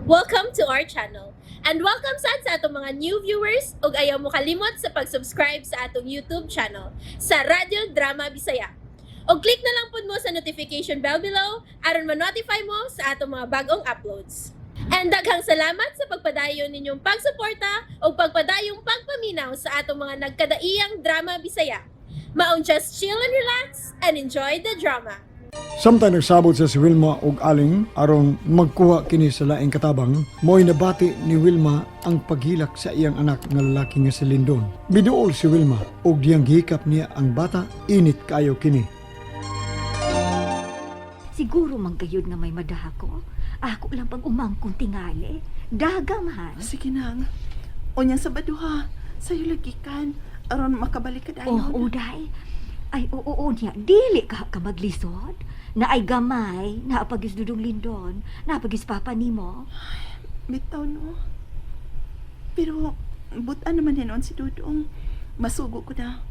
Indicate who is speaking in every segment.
Speaker 1: Welcome to our channel. And welcome sad sa atong mga new viewers ug ayaw mo kalimot sa pag-subscribe sa atong YouTube channel sa Radyo Drama Bisaya. Og click na lang pud mo sa notification bell below aron ma-notify mo sa atong mga bagong uploads. And daghang salamat sa pagpadayon ninyong pagsuporta ug pagpadayong pagpaminaw sa atong mga nagkadaiyang drama Bisaya. Maong just chill and relax and enjoy the drama.
Speaker 2: Samtang nagsabot sa si Wilma og Aling aron magkuha kini sa laing katabang, mo'y nabati ni Wilma ang paghilak sa iyang anak nga lalaki nga si Lindon. Miduol si Wilma og diyang gihikap niya ang bata, init kaayo kini.
Speaker 3: Siguro man gayud nga may madako. Ako lang pag umangkong tingali. Dagaman.
Speaker 4: Sige nang. Unya sa baduha. Sayo lagi kan. Aron makabalik ka dayon.
Speaker 3: Oh, uday. Ay, oo, oo niya. Dili ka ka maglisod. Na ay gamay, naapagis dudong lindon, naapagis papa nimo.
Speaker 4: Bitaw no. Pero butan naman hinon si Dudong. Masugo ko na.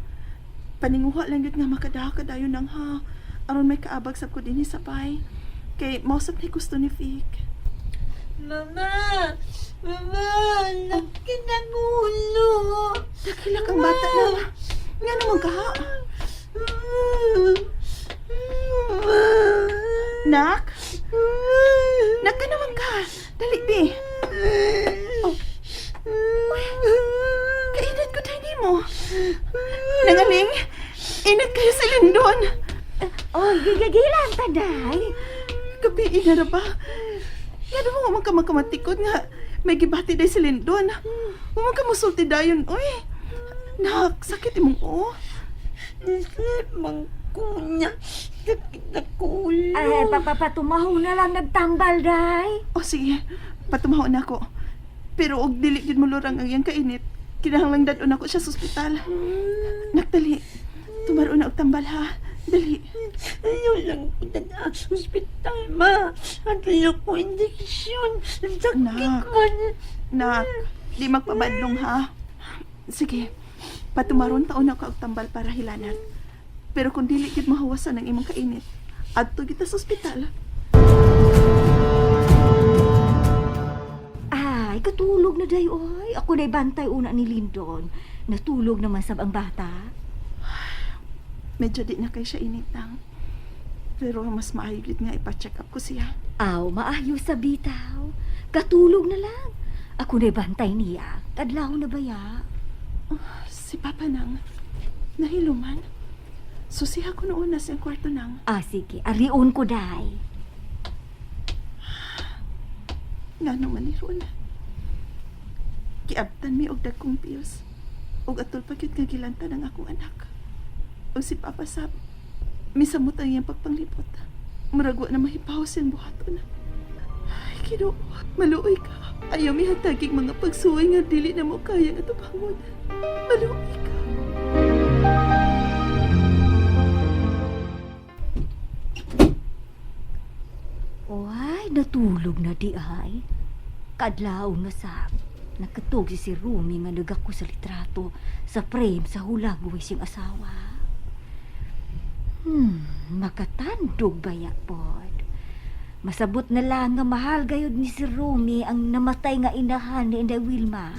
Speaker 4: Paninguha lang yun nga makadaha ka dayon nang ha. Aron may kaabag sab ko dinhi sa bay. Kay mausap ni gusto ni Vic.
Speaker 5: Mama! Mama! Laki ng ulo!
Speaker 4: Dakila kang bata na. Nga naman ka ha? Nak? Nak ka naman ka. Dali, bi. Oh. Uy, kainit ko tayo mo. Nangaling, init kayo sa Lindon.
Speaker 3: Oh, gigagilan ta, day.
Speaker 4: Gabi, ina na ba? Nga naman huwag ka makamatikod nga. May gibati day si Lindon. Huwag ka musulti dayon, uy. Nak, sakit imong o.
Speaker 5: Isip mang kunya. Sakit ng ulo.
Speaker 3: Ay, papapatumaho na lang nagtambal, day.
Speaker 4: O sige, patumaho na ako. Pero og dili gid mo lurang ang iyang kainit, kinahanglang dadon ako siya sa ospital. Nakdali, tumaroon na og tambal ha. Dali.
Speaker 5: Ayaw lang ko na ospital, ma. At ayaw ko injeksyon. Sakit
Speaker 4: Nak.
Speaker 5: man.
Speaker 4: Nak, di magpabadlong ha. Sige, patumaron taon ako og tambal para hilanan. Pero kung dili gid mahawasan ang imong kainit, adto kita sa ospital.
Speaker 3: Ay, katulog na day, oy. Ako na'y bantay una ni Lindon. Natulog naman sab ang bata.
Speaker 4: Medyo di na kay siya init nang. Pero mas maayo gid nga ipa-check up ko siya.
Speaker 3: Aw, maayo sa bitaw. Katulog na lang. Ako na'y bantay niya. Kadlaw na baya.
Speaker 4: Si Papa nang nahiluman. Susiha ko noon na siyang kwarto nang.
Speaker 3: Ah, sige. Arion ko, day.
Speaker 4: Nga naman ni Ron. Giabtan mi og dagkong pills. Og atol pa gyud nga gilantan ang akong anak. Og si Papa Sab, misamot ang iyang pagpanglipot. Murag wa na mahipaw siyang buhaton. Ay, Ginoo, maluoy ka. Ayaw mi hatagig mga pagsuway nga dili na mo kaya nga tubangon. Maluoy ka.
Speaker 3: Ay, natulog na di ay. Kadlaw na sa nakatug si si Rumi nga nagako sa litrato sa frame sa hulagway siyang asawa. Makatandog baya pod. Masabot na lang nga mahal gayud ni si Rumi ang namatay nga inahan ni Inday Wilma.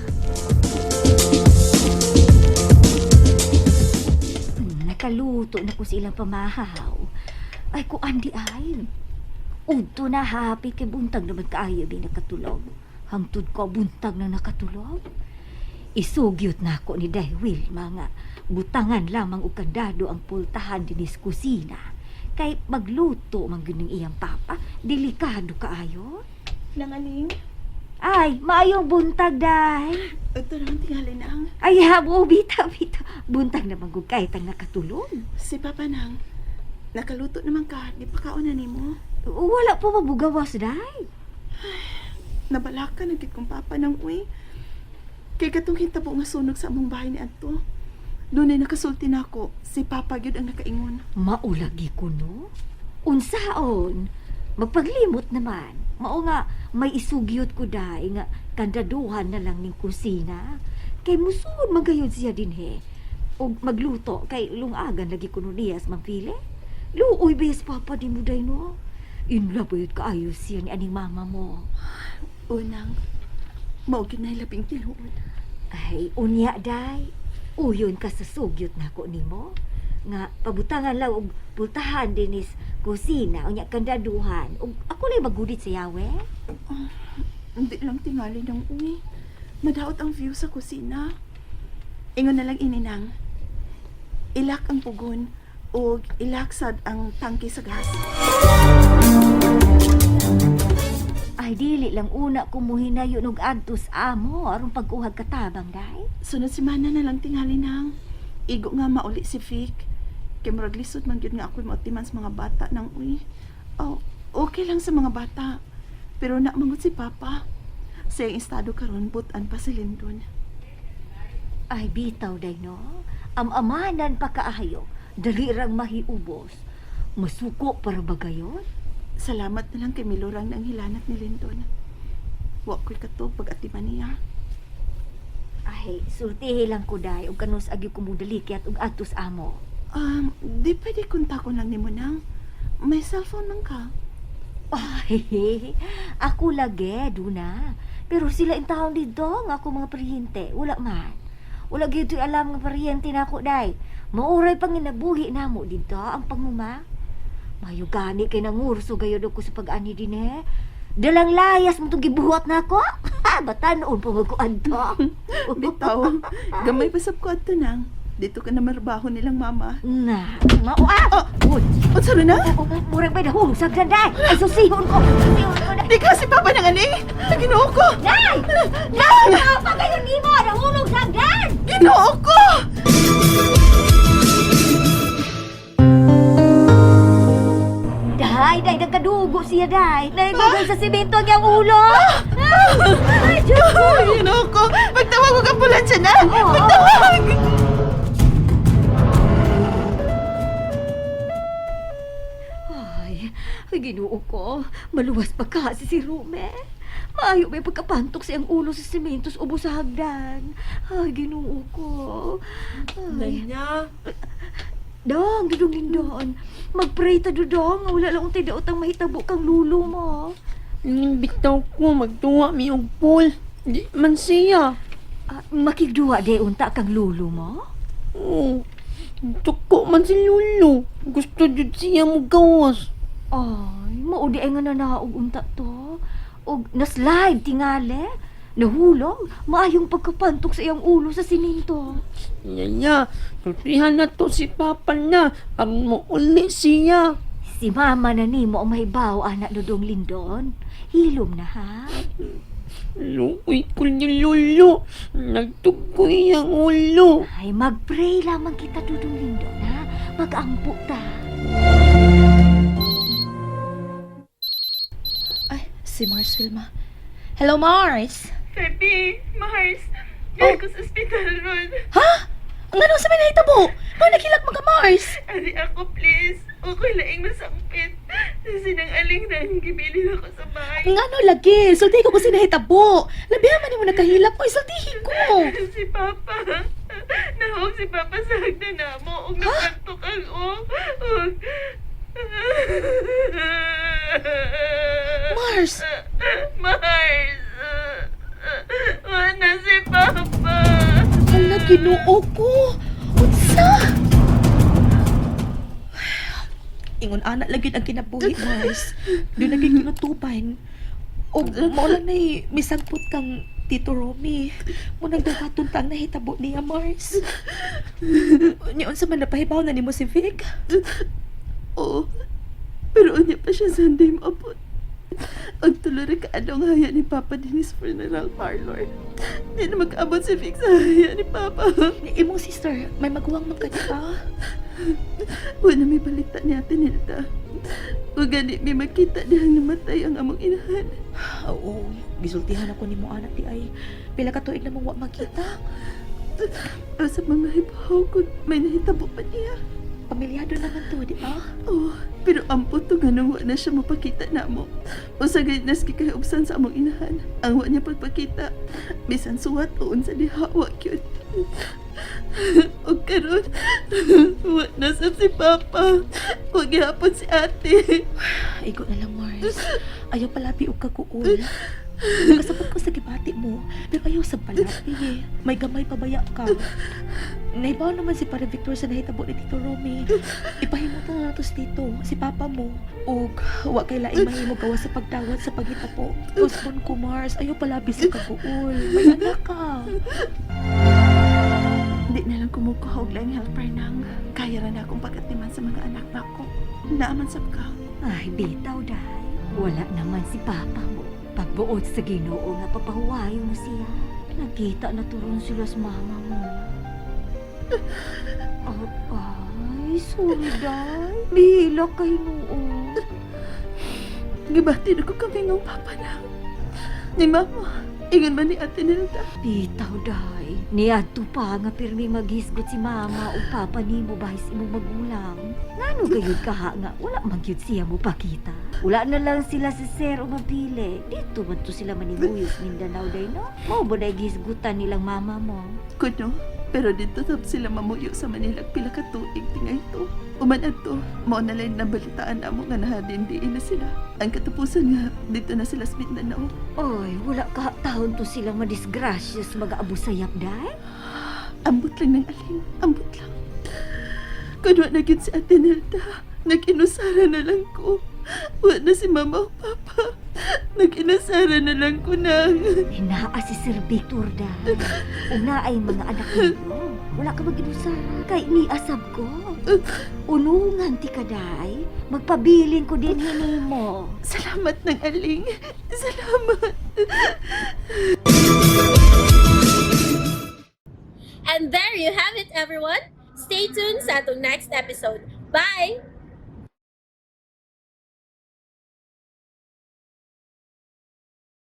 Speaker 3: Nakaluto na ko sa ilang pamahaw. Ay, kuan di ay. Udto na happy kay buntag naman kaayo bi nakatulog. Hangtod ko buntag na nakatulog. Isugyot na ako ni Day Wilma nga butangan lamang og kandado ang pultahan dinis kusina. Kay magluto man gyud ning iyang papa, delikado kaayo.
Speaker 4: Nangaling,
Speaker 3: Ay, maayong buntag, Day.
Speaker 4: ito naman tingali nang.
Speaker 3: Ay, habo, bita, bita. Buntag naman gud kahit ang nakatulog.
Speaker 4: Si Papa nang, nakaluto naman ka, di pa kaon na nimo.
Speaker 3: Wala po mabugawas, Day.
Speaker 4: Nabalaka na gid kong papa nang uwi. Kay katong hitabo nga sunog sa among bahay ni Anto. Dunay nakasulti na ako, si Papa gyud ang nakaingon.
Speaker 3: Maulagi ko, no? Unsaon? Magpaglimot naman. Mao nga, may isugyot ko dai nga kandaduhan na lang ning kusina. Kay musuod magayod siya dinhe. Og magluto kay lungagan lagi kuno niya sa mangpili. Luoy bayas papa di mo day no. Inla bayod kaayo siya ni aning mama mo.
Speaker 4: Unang, mao gyud na labing tinuod.
Speaker 3: Ay, unya day. Uyon ka sa sugyot nako nimo. Nga pabutangan lang og pultahan dinis kusina unya kandaduhan. Ug ako lay magudit sa yawe.
Speaker 4: Hindi lang tingali ng uwi. Madaot ang view sa kusina. Ingon na lang ininang. Ilak ang pugon o ilak sad ang tangke sa gas.
Speaker 3: Ay dili lang una ko muhinayon og adto sa amo aron pagkuhag katabang day.
Speaker 4: Sunod semana na lang tingali nang. Igo nga mauli si Vic. Kay murag lisod man gyud nga ako'y mautiman sa mga bata nang uwi. Oh, okay lang sa mga bata. Pero na mangut si Papa. Sa iyang estado karon butan pa si Lindon.
Speaker 3: Ay bitaw day no. Amamanan pa kaayo. Dali rang mahiubos. Masuko para bagayon.
Speaker 4: Salamat na lang kay Milorang ng hilanat ni Lindon. Wa ko'y katog pag-atiman niya.
Speaker 3: Ay, sultihi lang ko day ug kanus agyo kumudali kayat ug adto sa amo.
Speaker 4: Di pwede kontakon lang nimo nang. May cellphone man ka.
Speaker 3: Ay, ako lagi, duna. Pero sila in taon dito, nga ako mga paryente. Wala man. Wala gyud to'y alam nga paryente na ako, day. Mauray pang inabuhi namo dito ang panguma. Mayo gani kay nangurso gayud ako sa pag-ani din eh. Dalang layas mo itong gibuhat na ako. Batanon po ko adto.
Speaker 4: Bitaw, gamay pa sab ko adto nang. Dito ka na marbaho nilang mama.
Speaker 3: Na, mao ah.
Speaker 4: Oh!
Speaker 3: Uy,
Speaker 4: Unsa na?
Speaker 3: oh, murag may dahulog sa ganday. Ay susihon ko. Susihon ko day.
Speaker 4: Di ka si Papa nang ani. Ginoo ko.
Speaker 3: Nay! Nay! Mao pa kayo nimo! Nahulog sa hagdan!
Speaker 4: Ginoo ko.
Speaker 3: Day, day, nagkadugo siya, day. Naigugoy sa simento ang iyang ulo. Ay, Diyos ko!
Speaker 4: Ginoo ko. Pagtawag og ambulansya na.
Speaker 3: Oo.
Speaker 4: Pagtawag.
Speaker 3: Ay, ay, ginoo ko. Maluwas pa ka si Rume. Maayo may pagkapantok sa iyang ulo sa simento sa ubo sa hagdan. Ay, ginoo ko. Ay.
Speaker 5: Nanya,
Speaker 3: Dong, dudong lindon. Magpray ta, dudong. Wala lang untay daot ang mahitabo kang lulo mo.
Speaker 5: Bitaw ko, magduwa mi og pool. Di man siya.
Speaker 3: Ah, makigduwa de unta kang lulo mo?
Speaker 5: Oo. Tuko man si Lolo. Gusto jud siya mo gawas.
Speaker 3: Ay, mao di ay nga nanaog unta to. Og naslide tingale. Nahulog, maayong pagkapantok sa iyang ulo sa siminto.
Speaker 5: Yaya, sultihan na to si Papa na. Aron mo uli siya.
Speaker 3: Si mama na nimo ang mahibaw, anak Dudong Lindon. Hilom na ha.
Speaker 5: Luoy ko ni Lolo. Nagtukoy ang ulo.
Speaker 3: Ay, magpray lamang kita, Dudong Lindon, ha? Magampo ta.
Speaker 1: Ay, si Mars Wilma. Hello, Mars!
Speaker 4: Pepe, Mars. Oh. Ko sa ospital ron.
Speaker 1: Ha? Ang ano sa minahitabo? Mga naghilak mga Mars!
Speaker 4: Ali ako, please. Okay laing masangpit. Sinang aling nang gibilin ako sa bahay.
Speaker 1: Ang ano lagi? Sultihi ko kasi nahitabo. Labihan man mo nakahilak. Uy, sultihi ko!
Speaker 4: Si Papa. Nahog si Papa sa hagdan na mo. Ug napantok ang o. Ug...
Speaker 1: Mars!
Speaker 4: Mars! Wala si Papa.
Speaker 1: Hala, ginoo ko! Unsa? Ingon ana lagi ang kinabuhi, Mars. Doon naging kinutuban. O mao lang nay misagpot kang Tito Romy. Mo nang duhaton ta ang nahitabo niya, Mars. Nya unsa man napahibaw na nimo si Vic?
Speaker 4: Oo. Pero unya pa siya Sunday maabot. Ang tuloy rin kaadlaw nga haya ni Papa din is funeral parlor. Di na mag-abot si Vic sa haya ni Papa.
Speaker 1: Imong sister, may maguwang man ka di ba?
Speaker 4: Wala may balita ni Ate Nilda. O gani may makita dihang namatay ang among inahan.
Speaker 1: Oo, gisultihan ako nimo anak di ay. Pila ka tuig namang wa magkita.
Speaker 4: Asa mga hibaw kung may nahitabo pa niya.
Speaker 1: Pamilyado naman to, di ba?
Speaker 4: Oh, pero ampo to ganong wa na siya mapakita na mo. O sa gayud nas kikaubsan sa among inahan. Ang wa niya pagpakita. Bisan suwat o unsa diha wa gyud. O karon wa na sad si Papa. Wa gihapon si Ate.
Speaker 1: Igo na lang, Mars. Ayaw palabi og kaguol.
Speaker 6: Nakasabot ko sa gibati mo, pero ayaw sa palati eh. May gamay pabaya ka. Naibaw naman si Pare Victor sa nahitabo ni Tito Romy. Ipahimutan na nato si Tito, si Papa mo. Ug wa kay laing mahimo gawas sa pagdawat sa paghitapo. Usbon ko, Mars, ayaw palabi sa kaguol. May anak ka.
Speaker 4: Di na lang kumukuha og laing helper nang. Kaya ra na akong pag-atiman sa mga anak nako. Naaman sab ka.
Speaker 3: Ay, bitaw, day. Wala naman si Papa mo. Pagbuot sa Ginoo nga papahuwayo mo siya. Nagkita na turon sila sa mama mo. Oh, ay, sorry, day. Bihila kay noon.
Speaker 4: Gibati na ko kami ng papa na. Ni mama, ingon man ni Ate Nilda.
Speaker 3: Bitaw, day. Niadto pa nga pirmi maghisgot si mama o papa nimo bahis imong magulang. Ngano gayud kaha nga wala man gyud siya mo pakita. Wala na lang sila si Sir o mapili. Dito man to sila maninguyos Mindanao day no. Mao ba day gisgutan nilang mama mo?
Speaker 4: Kuno, pero dito sab sila mamuyo sa Manila pila ka tuig tingay to. Uman adto, mao na lang nabalitaan namo nga nahadindiin na sila. Ang katapusan nga dito na sila sa Mindanao.
Speaker 3: Oy, wala ka taon to silang madisgrasya sa mag-aabusayap day.
Speaker 4: Ambot lang ng aling, ambot lang. Kuno na gyud si Ate Nilda, nag-inusara na lang ko. Wa na si mama o papa. Nag-inusara na lang ko nang.
Speaker 3: Hinaa si Sir Victor day. Una ay mga anak ninyo. Wala ka mag-inusara. Kay niasab ko. Unungan ti ka day. Magpabilin ko din hinimo.
Speaker 4: Salamat ng aling. Salamat.
Speaker 1: And there you have it, everyone! Stay tuned sa atong next episode.